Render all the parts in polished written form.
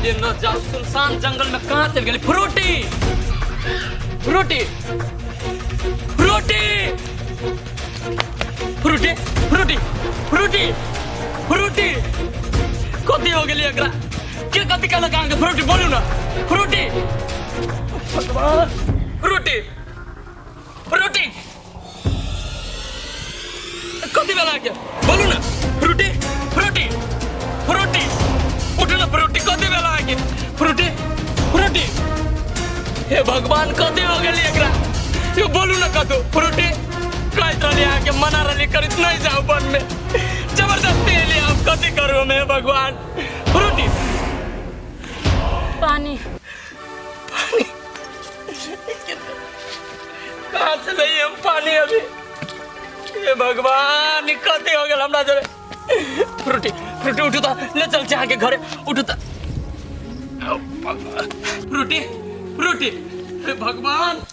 रहलियै न जाउ सुनसान जंगल में कहाँ चलि गेलै Frooti Frooti Frooti Frooti Frooti Frooti Frooti कथी हो गेलै एकरा के कथी कहलक अहाँके फ्रूटी बोलू ना फ्रूटी भगवान फ्रूटी फ्रूटी कथी भेल अहाँके बोलू ना फ्रूटी फ्रूटी फ्रूटी उठू ना फ्रूटी कथी भेल अहाँके फ्रूटी फ्रूटी हे भगवान कथी हो गेली एकरा यो बोलू ना कतौ फ्रूटी कहैत रहली अहाँके मना रहली करैत नहीं जाउ वन में जबरदस्ती एली हम कथी करू हम हे भगवान फ्रूटी पानी कहाँ से नहीं हम पानी अभी हे भगवान ई कथी हो गेल हमरा जरे फ्रूटी फ्रूटी उठू तऽ ले चल छी अहाँके घरे उठू तऽ औ भगवान फ्रूटी फ्रूटी हे भगवान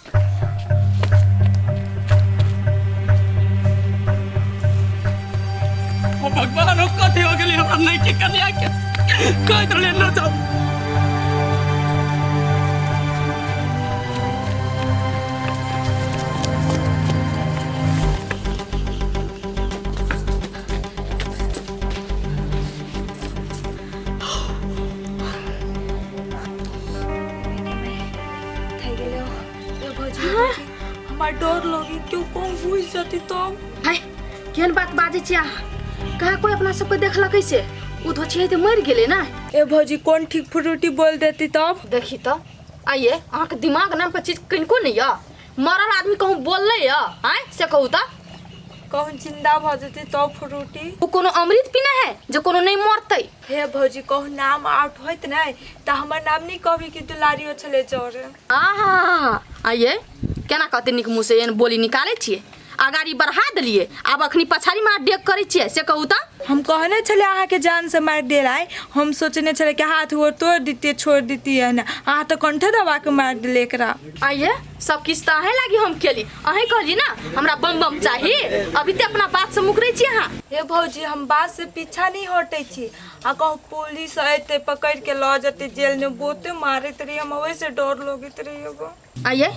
ओ भगवान ओ कथी हो गेली हमरा नहीं के कन्या के कहैत रहलियै न जाउ થઈ गेलो ए भौजी भौजी हमरा डर लगे क्यों कौन बुझ जती तो है केहन बात बाजै छियै अहाँ कहाँ कोई अपना सबके देखलकै से ओ धोछिया तऽ मरि गेलै ने ए भौजी कौन ठीक फ्रूटी बोल देती तब देखी तऽ आइए अहाँके दिमाग नामके चीज कनिको नहि यऽ मरल आदमी कहूँ बोललै यऽ आँय से कहू तऽ कहूँ जिंदा भऽ जेतै तब फ्रूटी ओ कोनो अमृत पीना है जे कोनो नहि मरतै हे भौजी कहूँ नाम आउट होइत नहि तऽ हमर नाम नहि कहबी कि दुलारियो छलै जरे आहा आइए केना कहते नीक मुँह से एहन बोली निकालै छियै अगाड़ी बढ़ा देलियै आब अखनी पछाड़ी में डेग करै छियै से कहू तऽ हम कहने छलै अहाँके जान से मारि देलाय हम सोचने छलै कि हाथ गोर तोड़ दितियै छोड़ दितियै ने अहाँ तऽ कंठे दबा के मारि देलियै एकरा आइए सब किछु तऽ अहें लागी हम केली अहें कहली ना हमरा बम बम चाही अभी ते अपना बात से मुकरै छी अहाँ हे भौजी हम बात से पीछा नहीं हटै छी आ कहूँ पुलिस अयतै पकड़ि के लऽ जेतै जेलमे बहुते मारैत रही हम ओहिसँ डर लगैत रही एगो आइए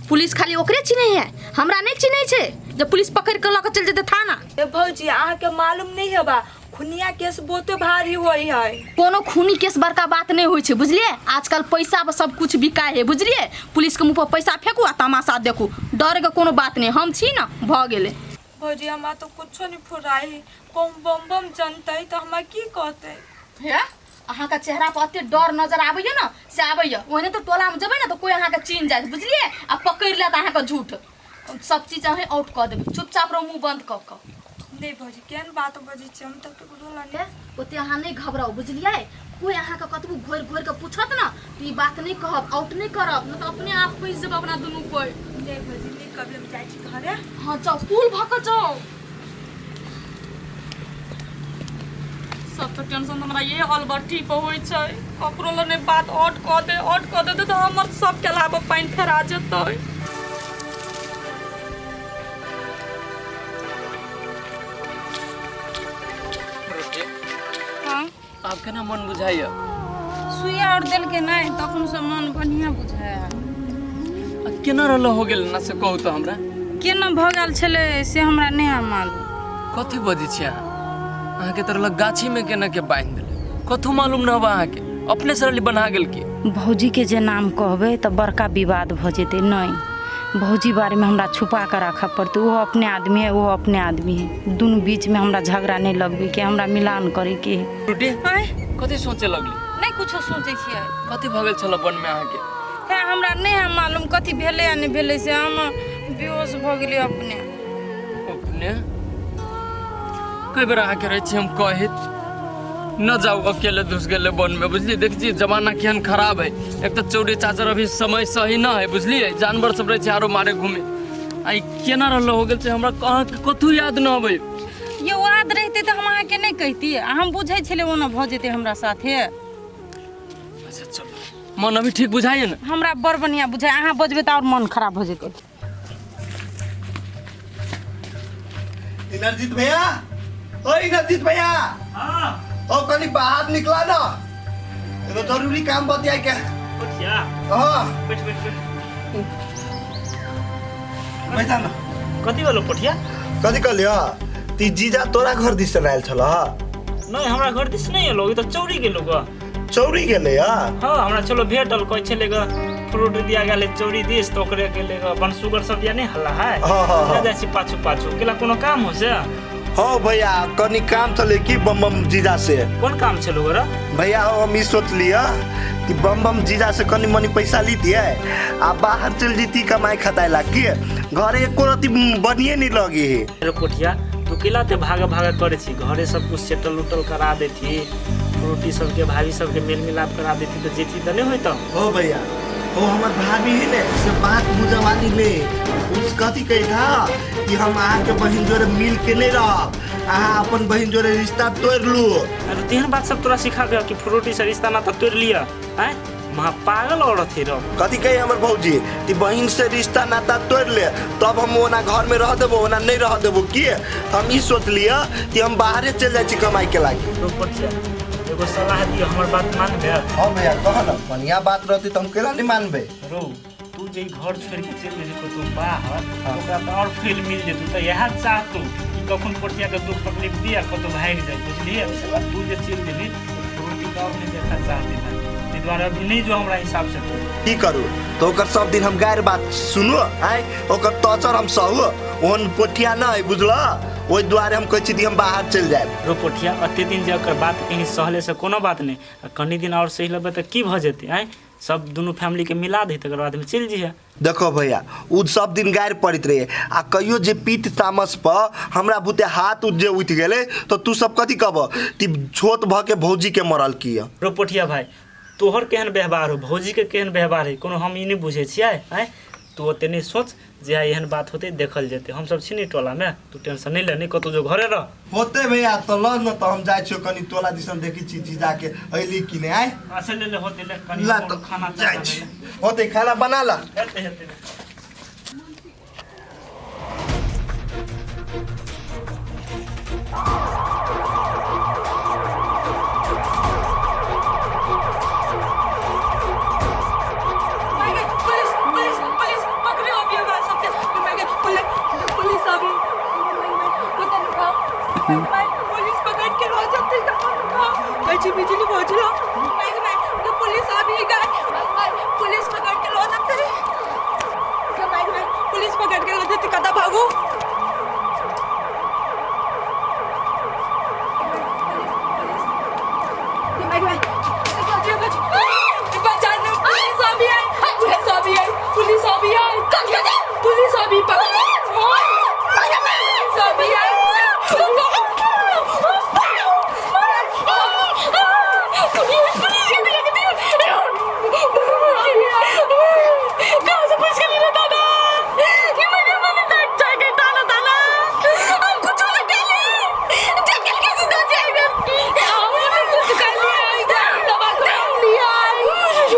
पुलिस खाली ओकरे चिन्है है हमरा नहि चिन्है छै जे पुलिस पकड़ि कऽ लऽ कऽ चलि जेतै थाना ए भौजी अहाँके मालूम नहीं हेबा खुनिया केस बहुते भारी होइ है कोनो खूनी केस बड़का बात नहीं होइ छै बुझलियै आजकल पैसा पर सब कुछ बिकाय है बुझलियै पुलिस के मुँह पर पैसा फेंकू आ तमाशा देखू डर के कोनो बात नहीं हम छी ना भऽ गेलै भौजी हमरा तो कुछो नहीं फुराई है कहूँ बम बम जनतै तऽ हमरा की कहतै हे अहाँके चेहरा पर एते डर नजर आबैया ने से आबैया ओहने तऽ टोलामे जेबै ने तऽ कोइ अहाँके चिन्ह जायत बुझलियै आ पकड़ि लेत अहाँके झूठ सब चीज अहें आउट कऽ देबै चुपचाप रहू मुँह बंद कऽ कऽ नहि भौजी केहन बात बजै छी हम तऽ ककरो लग हे, ओते अहाँ नहि घबराउ बुझलियै कोइ अहाँके कतबो घोरि घोरि कऽ पूछत ने तऽ ई बात नहि कहब आउट नहि करब नहि तऽ अपने आप फँसि जेबै अपना दुनू कोइ नहि भौजी नहि कभी हम जाइ छी घरे हाँ जाउ पुल भऽ कऽ जाउ सब तऽ टेंशन हमरा ये अलबट्टी पर होइ छै ककरो लग नहि बात आउट कऽ दे आउट कऽ देतै तऽ हमर सब केला पर पानि फेरा जेतै रोटी हाँ आब केना मन बुझाइया सुइया आओर देलकै नहि तखन से मन बढ़िआँ बुझाया आ केना रहल हो गेल ना से कहू तऽ हमरा केना भऽ गेल छलै से हमरा नहि मालूम कथी बजै छी अहाँ अहाँके तऽ रहल गाछीमे केना के बान्हि देलै कथू मालूम न हबा अहाँके अपने से रहली बन्हा गेल की भौजीके जे नाम कहबै तऽ बड़का विवाद भऽ जेतै नहि भौजी बारेमे हमरा छुपा कऽ राखऽ पड़तै ओहो अपने आदमी है ओहो अपने आदमी है दुनू बीचमे हमरा झगड़ा नहि लगबैके हमरा मिलान करैके है टूटी आँय कथी सोचे लगली नहि कुछो सोचै छियै कथी भऽ गेल छल वनमे अहाँके हे हमरा नहि है मालूम कथी भेलै आ नहि भेलै से हम बेहोश भऽ गेलियै अपने अपने कई बेर अहाँके रहै छी हम कहैत न जाउ अकेले धुस गेलै वन में बुझलियै देख छियै जमाना केहन खराब है एक तऽ चौरी चाचर अभी समय सही न है बुझलियै जानवर सब रहै छै आरो मारे घूमे आ ई केना रहलो हो गेल छै हमरा अहाँके कथू याद न अबै ये याद रहितै तऽ हम अहाँके नहि कहिती आ हम बुझै छलियै ओना भऽ जेतै हमरा साथे अच्छा चलो मन अभी ठीक बुझाइए ने हमरा बड़ बढ़िआँ बुझाइ अहाँ बजबै तऽ आओर मन खराब भऽ जेतै इनरजीत भैया ओ इनरजीत भैया हाँ ओ कनी बाहर निकला ना एगो जरूरी काम बतिया के। पोठिया। हाँ। बैठ बैठ बैठ। बैठा न। कथी भेलो पोठिया? कथी कहलियो ती जीजा तोरा घर दिस आयल छल? नहीं, हमरा घर दिस नहीं एलो, ई तऽ चौरी गेलो ग। चौरी गेलै? हाँ, हमरा चलो भेटल, कहै छलै ग फ्रूट दिया गेलै चौरी दिस, तऽ ओकरे गेलै ग बनसुगर सब दिया नहीं हल्ला है। हाँ, हाँ, हाँ। जाइ छी पाछू पाछू, केला कोनो काम हो से? हाँ भैया, कनी काम छलै कि बम बम जीजा से। कोन काम छलो ग? भैया हम ई सोचलियै कि बम बम जीजा से कनी मनी पैसा लीतियै आ बाहर चल जीती कमाई खताए ला, की घरे एको रति बनिए नहीं लगी है। अरे पोठिया, तू केला ते भागा भागा करे छी? घरे सब कुछ सेटल उटल करा देती, फ्रूटी सबके भाभी सबके मेल मिलाप करा देती तऽ जेती तऽ नहीं होइत। हो भैया, हो हमर भाभी है ने से बात बुझवानी ले उस कथी कही था कि हम अहाँ के बहिन जोरे मिल के नहीं रहब, अहाँ अपन बहिन जोरे रिश्ता तोड़ लू। अरे तेहन बात सब तोरा सिखा गया कि फ्रूटी से रिश्ता नाता तोड़ लिया? आँय महा पागल औरत है रो। कथी कही हमर भौजी कि बहिन से रिश्ता नाता तोड़ ले तब हम ओना घर में रह देबो, ओना नहीं रह देबो। की हम ई सोचलियै कि हम बाहरे चल जाइ छी कमाई के लागी। रो पोठिया, एगो सलाह दियो, हमर बात मानबे? हाँ भैया कह न, बढ़िया बात रहती तो हम केला नहीं मानबे। रो तू जे घर छोड़ के चलि जेबही कतौ बाहर, ओकरा तऽ और फील मिल जेतौ, तऽ इएह चाहतौ कि कखन पोठिया के दुख तकलीफ दिया कतौ भागि जाय, बुझलियै? तू जे चलि जेबही रोटी के और नहीं देखा चाहती भाई, ताहि दुआरे अभी नहीं जो हमरा हिसाब से तू। की करू तो ओकर सब दिन हम गारि बात सुनू, आय ओकर टॉर्चर हम सहू, ओहन पोठिया न है बुझल, ओहि दुआरे हम कहै छी कि हम बाहर चलि जायब। रो पोठिया, अते दिन जे ओकर बात कहीं सहले से कोनो बात नहीं, आ कनी दिन और सहि लेबै तऽ की भऽ जेतै? आँय सब दुनू फैमिली के मिला दही तकर बाद में चलि जइहे। देखो भैया, उ सब दिन गारि पड़ैत रहे आ कहियो जे पीत तामस पर हमरा बुते हाथ उठ जे उठि गेलै तऽ तू सब कथी कहब कि छोट भऽ के भौजी के मरल की? रो पोठिया भाई, तोहर केहन व्यवहार हो, भौजी के केहन व्यवहार है, कोनो हम ई नहीं बुझै छियै। आँय तू ओते नहीं सोच, जे एहन बात होतै देखल जेतै, हम सब छी नी टोला में, तू टेंशन नहीं ले, नहीं कतौ जो घरे रह। होते भैया तऽ ल न, तऽ हम जाइ छियौ कनी टोला दिसन, देखै छी जीजा के अयली कि नहि। आय अच्छा ले ले, होते ले कनी ला कोनो तऽ खाना जाइ छी, होते खाना बना ला। हेतै हेतै। पुलिस पुलिस पुलिस पकड़ो अभी हमरा सबके। पुलिस पुलिस अभी पुलिस पकड़ के रो जाते। कैसी बिजली पहुंचलो, पुलिस अभी गए, पुलिस पकड़ के लो जाते, पुलिस पकड़ के लो जाते, कदा भागो। पुलिस अभी आई, पुलिस अभी आई, पुलिस अभी आई, पुलिस अभी पकड़, पुलिस अभी आई।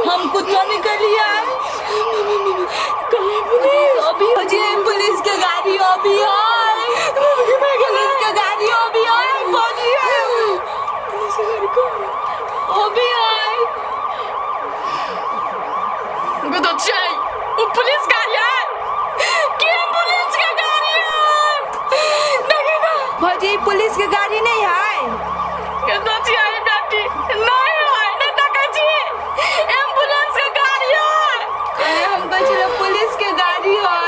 हम कुछ नहीं कर लिया। अभी पुलिस के गाड़ी अभी आई, पुलिस के गाड़ी अभी आई, पुलिस के गाड़ी को अभी आई। पुलिस गाड़ी है कि पुलिस के गाड़ी है? भौजी पुलिस के गाड़ी नहीं है। बेटी नहीं है, नहीं देखै छी एम्बुलेंस के गाड़ी है। हम कहै छलियै पुलिस के गाड़ी है।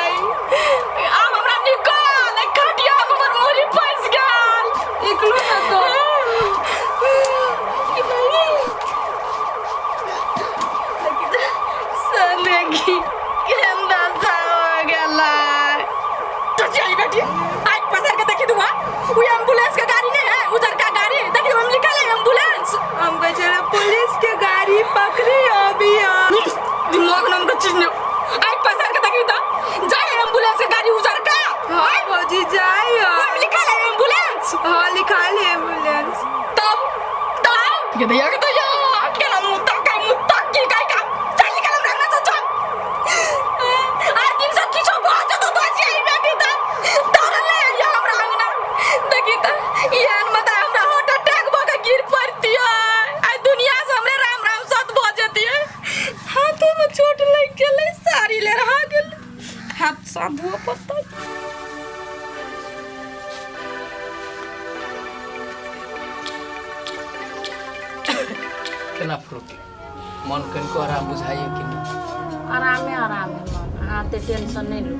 आब हमरा निकाल, खटिया में हमर मुड़ी फंस गेल। निकलू न तो। साले की केंदा सा हो गेलै। तो चल बेटी, आज पसर के देखी दुआ, वो एम्बुलेंस के गाड़ी नहीं है, उधर का गाड़ी देखी, हम लिखल है एम्बुलेंस। हम कहै छलियै पुलिस के गाड़ी पकड़ी अभी। दिमाग नाम का चीज नहीं, आज पसर के देखी तो जाए एम्बुलेंस के गाड़ी उधर का। हाँ भौजी जाए, हम लिखल है एम्बुलेंस। हाँ लिखल है एम्बुलेंस। तब तब ये भैया के तो यार केना मुत्ता का मुत्ता की काय का चल निकल हमरा अंगना से चल। आज दिन से किछो भऽ जेतौ तो जाई बेटी त दौड़ल ले आइया हमरा अंगना। देखी त एहन मत हमरा हार्ट अटैक भऽ के गिर पड़तियै। आइ दुनिया से हमरे राम राम सब धोअ पड़तै। केना फ्रूटी मन कनिको आराम बुझाइए कि नहि? आरामे आराम है मन, अहाँ एते टेंशन नहि लू।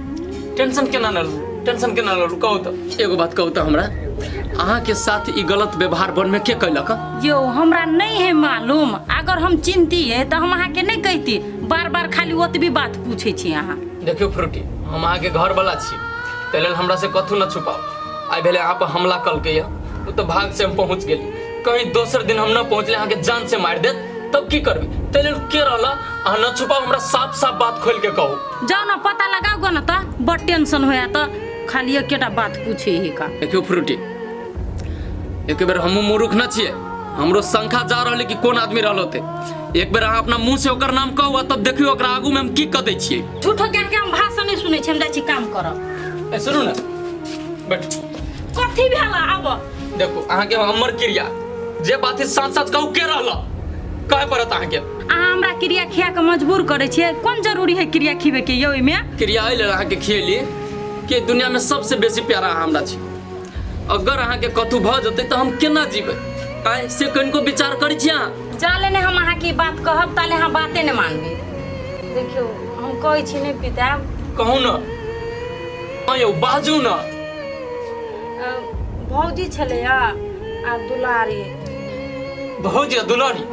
टेंशन केना न लू, टेंशन केना न लू? कहू तऽ एगो बात कहू तऽ हमरा, अहाँके साथ ई गलत व्यवहार बनमे के कैलक? यौ हमरा नहीं है मालूम, अगर हम चिन्हती है तऽ हम अहाँके नहीं कहती। बार बार खाली ओतबी बात पूछै छी अहाँ। देखियौ फ्रूटी, हम अहाँके घरवला छी, ताहि लेल हमरा से कथू न छुपाउ। आइ भेलै अहाँ पर हमला कलकै, ओ तऽ भाग से हम पहुँच गेली, कहीं दोसर दिन हम न पहुँचले अहाँके जान से मारि देत तब की करबै? ताहि लेल के रहल अहाँ न छुपाउ, हमरा साफ साफ बात खोलि के कहू। जाउ ने पता लगाउ गो न तऽ बड़ टेंशन होया तऽ खाली एकेटा बात पूछे है का। देखियौ फ्रूटी, एक बेर हमहूँ मूर्ख न छियै, हमरो शंखा जा रहल कि कोन आदमी रहल होते। एक बेर अहाँ अपना मुँह से ओकर नाम कहू आ तब देखियौ ओकरा आगू में हम की कऽ दै छियै। झूठो ज्ञान के हम भाषण नहीं सुनै छी, हम जाइ छी काम करब। ए सुनू ने, बैठू। कथी भेल आब? देखू अहाँके हमर क्रिया जे बात है साथ साथ कहू, के रहल कहे पड़त अहाँके। अहाँ हमरा क्रिया खिया के मजबूर करै छियै, कोन जरूरी है क्रिया खिबे के यौ? एहिमे क्रिया एहि लेल अहाँके खियली कि दुनिया में सबसे बेसी प्यारा अहाँ हमरा छी। अगर अहाँके कतहु भऽ जेतै तऽ हम केना जीबै, आँय से कनिको विचार करै छी अहाँ? जाले ने हम अहाँके ई बात कहब ताले अहाँ बाते नहि मानबै। देखियौ हम कहै छी नहि पिताब। कहू ने, हँ यौ बाजू ने। भौजी छलै आ दुलारी। भौजी आ दुलारी?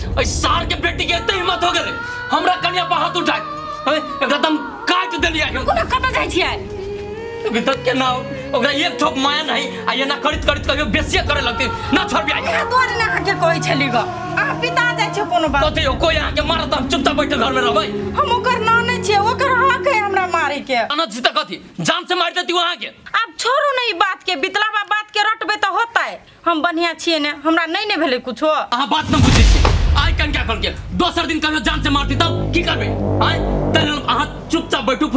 एहि सार के बेटी के एते हिम्मत हो गेलै हमरा कनिया पर हाथ उठाए? एकरा तऽ हम काटि देलियै। रुकू ने, कतऽ जाइ छियै? अभी तक के ना ओकरा एक ठोप माया नहीं आ एना करैत करैत कहियो बेसिए करे लगतै ना छोड़बी आइ। अहाँ दुआरे ने अहाँके कहै छली ग, अहाँ पिता जाइ छै कोनो बात। कथी यौ, कोई अहाँके मारत हम चुपचाप बैठल घर में रहबै? हम ओकर नाने छियै, ओकर हक है हमरा मारे के। अनत छी तऽ कथी जान से मारि देती अहाँके? आब छोड़ू ने ई बात के, बितला बा बात के रटबै तऽ होतै। हम बढ़िया छियै ने, हमरा नहीं ने भेलै कुछो। अहाँ बात न बुझै छियै। आइ कन क्या करके दोसर दिन कहियो जान से मारती तब की करबै? आइ तै लेल अहाँ चुपचाप बैठू।